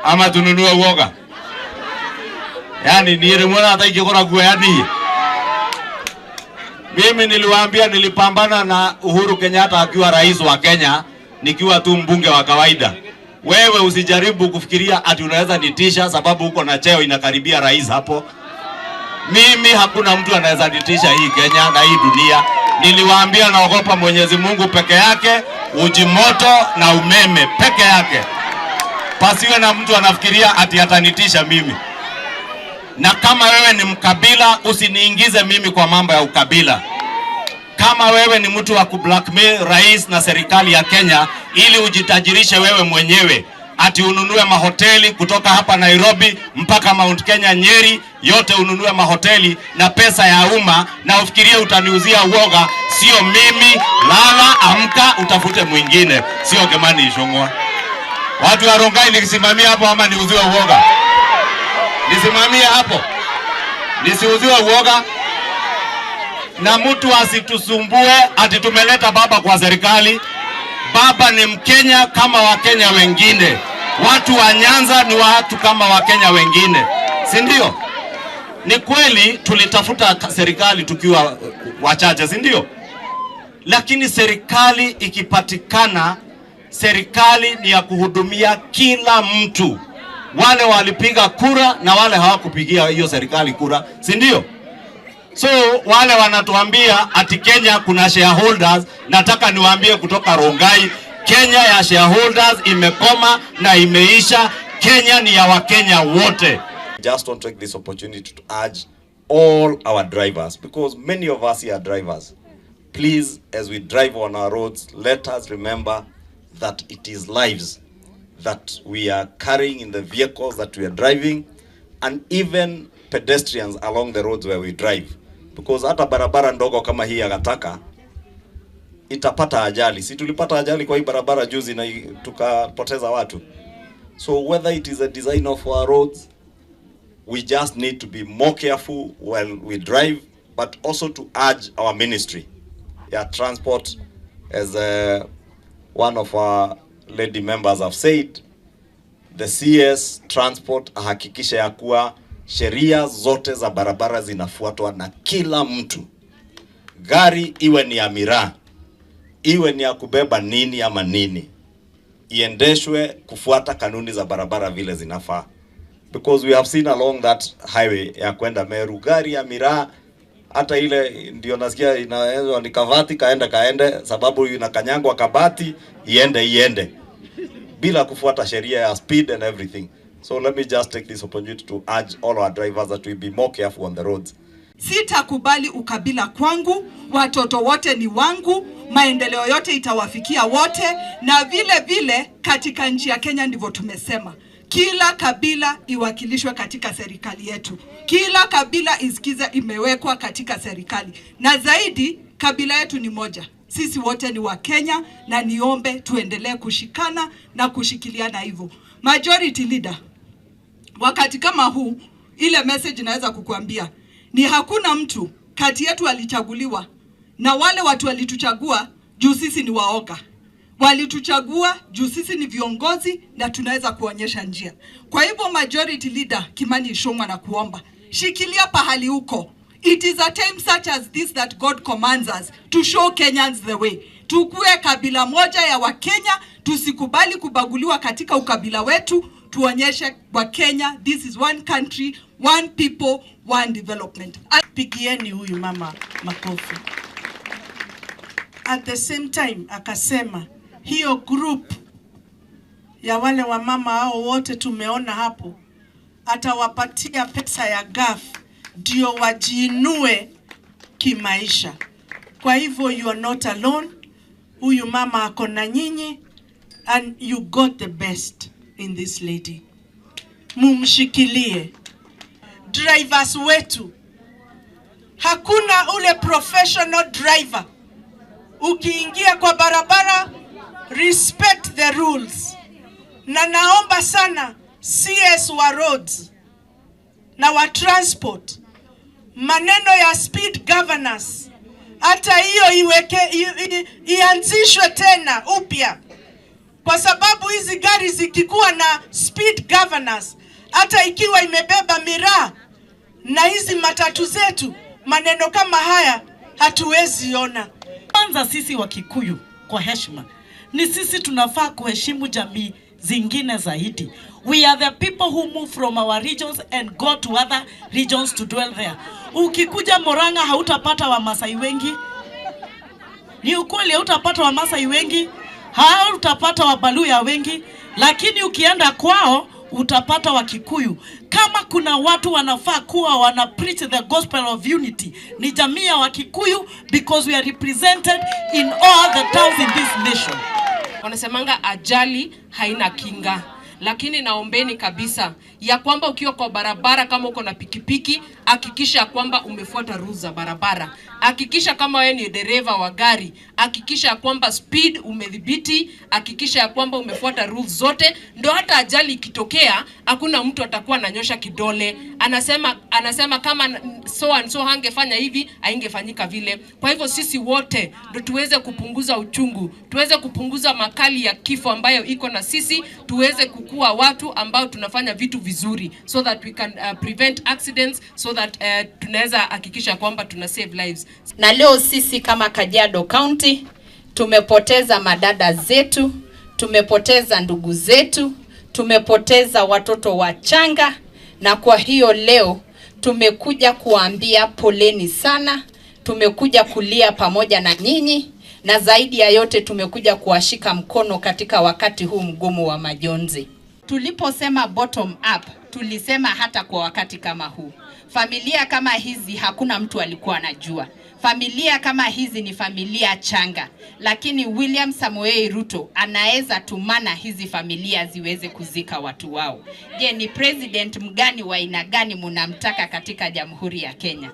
Ama tununue uoga? Yaani nilimwona hata ikikora guoya niĩ. Mimi niliwaambia nilipambana na Uhuru Kenyatta akiwa rais wa Kenya nikiwa tu mbunge wa kawaida. Wewe usijaribu kufikiria ati unaweza nitisha sababu uko na cheo inakaribia rais hapo. Mimi hakuna mtu anaweza nitisha hii Kenya na hii dunia. Niliwaambia naogopa Mwenyezi Mungu peke yake, uji moto na umeme peke yake. Pasiwe na mtu anafikiria ati atanitisha mimi. Na kama wewe ni mkabila, usiniingize mimi kwa mambo ya ukabila. Kama wewe ni mtu wa kublackmail rais na serikali ya Kenya ili ujitajirishe wewe mwenyewe, ati ununue mahoteli kutoka hapa Nairobi mpaka Mount Kenya, Nyeri, yote ununue mahoteli na pesa ya umma, na ufikirie utaniuzia uoga, sio mimi. Lala, amka, utafute mwingine, sio Kimani Ichung'wa. Watu wa Rongai, nikisimamia hapo ama niuziwe uoga? Nisimamie hapo, nisiuziwe uoga? Na mtu asitusumbue ati tumeleta baba kwa serikali. Baba ni Mkenya kama Wakenya wengine. Watu wa Nyanza ni watu kama Wakenya wengine, si ndio? Ni kweli tulitafuta serikali tukiwa wachache, si ndio? Lakini serikali ikipatikana, serikali ni ya kuhudumia kila mtu, wale walipiga kura na wale hawakupigia hiyo serikali kura, si ndio? So wale wanatuambia ati Kenya kuna shareholders, nataka niwaambie kutoka Rongai, Kenya ya shareholders imekoma na imeisha. Kenya ni ya Wakenya wote. Just want to take this opportunity to urge all our drivers, because many of us here are drivers. Please, as we drive on our roads, let us remember that it is lives that we are carrying in the vehicles that we are driving, and even pedestrians along the roads where we drive. Because hata barabara ndogo kama hii ya Gataka itapata ajali. Si tulipata ajali kwa hii barabara juzi na tukapoteza watu? So whether it is a design of our roads, we just need to be more careful while we drive, but also to urge our ministry, yeah, transport, as one of our lady members have said, the CS Transport ahakikishe ya kuwa sheria zote za barabara zinafuatwa na kila mtu. Gari iwe ni ya miraa, iwe ni ya kubeba nini ama nini, iendeshwe kufuata kanuni za barabara vile zinafaa, because we have seen along that highway ya kwenda Meru, gari ya miraa, hata ile ndio nasikia inaezwa ni kavati kaende kaende, sababu inakanyangwa kabati iende iende bila kufuata sheria ya speed and everything. So let me just take this opportunity to urge all our drivers that we be more careful on the roads. Sitakubali ukabila kwangu, watoto wote ni wangu, maendeleo yote itawafikia wote, na vile vile katika nchi ya Kenya ndivyo tumesema. Kila kabila iwakilishwe katika serikali yetu, kila kabila isikize imewekwa katika serikali, na zaidi kabila yetu ni moja. Sisi wote ni Wakenya, na niombe tuendelee kushikana na kushikiliana hivyo. Majority Leader, wakati kama huu, ile message naweza kukuambia ni hakuna mtu kati yetu alichaguliwa na wale watu walituchagua juu sisi ni waoga. Walituchagua juu sisi ni viongozi na tunaweza kuonyesha njia. Kwa hivyo, Majority Leader Kimani Ichung'wah, nakuomba shikilia pahali huko. It is a time such as this that God commands us to show Kenyans the way. Tukue kabila moja ya Wakenya, tusikubali kubaguliwa katika ukabila wetu, tuonyeshe Wakenya this is one country, one people, one development. Pigieni huyu mama makofi. At the same time akasema hiyo group ya wale wamama hao wote tumeona hapo, atawapatia pesa ya GAF ndio wajiinue kimaisha. Kwa hivyo you are not alone, huyu mama ako na nyinyi and you got the best in this lady. Mumshikilie. Drivers wetu, hakuna ule professional driver. Ukiingia kwa barabara, respect the rules. Na naomba sana CS wa roads na wa transport, maneno ya speed governors, hata hiyo iweke ianzishwe tena upya. Kwa sababu hizi gari zikikuwa na speed governors, hata ikiwa imebeba miraa na hizi matatu zetu, maneno kama haya hatuwezi ona. Kwanza sisi wa Kikuyu, kwa heshima, ni sisi tunafaa kuheshimu jamii zingine zaidi. We are the people who move from our regions and go to other regions to dwell there. Ukikuja Murang'a hautapata Wamasai wengi. Ni ukweli, hautapata Wamasai wengi, hautapata Wabaluya wengi, lakini ukienda kwao utapata Wakikuyu. Kama kuna watu wanafaa kuwa wana preach the gospel of unity ni jamii ya Wakikuyu, because we are represented in all the towns in this nation. Wanasemanga ajali haina kinga, lakini naombeni kabisa ya kwamba ukiwa kwa barabara, kama uko na pikipiki, hakikisha kwamba umefuata rules za barabara. Hakikisha kama wewe ni dereva wa gari, hakikisha kwamba speed umedhibiti, hakikisha ya kwamba umefuata rules zote, ndo hata ajali ikitokea hakuna mtu atakuwa ananyosha kidole anasema kama so and so hangefanya hivi haingefanyika vile. Kwa hivyo sisi wote ndo tuweze kupunguza uchungu, tuweze kupunguza makali ya kifo ambayo iko na sisi, tuweze kukua watu ambao tunafanya vitu vizuri so that we can prevent accidents, so that tunaweza hakikisha kwamba tuna save lives. Na leo sisi kama Kajiado County tumepoteza madada zetu, tumepoteza ndugu zetu, tumepoteza watoto wachanga, na kwa hiyo leo tumekuja kuambia poleni sana, tumekuja kulia pamoja na nyinyi, na zaidi ya yote tumekuja kuwashika mkono katika wakati huu mgumu wa majonzi. Tuliposema bottom up, tulisema hata kwa wakati kama huu. Familia kama hizi hakuna mtu alikuwa anajua. Familia kama hizi ni familia changa, lakini William Samoei Ruto anaweza tumana hizi familia ziweze kuzika watu wao. Je, ni president mgani wa aina gani munamtaka katika Jamhuri ya Kenya?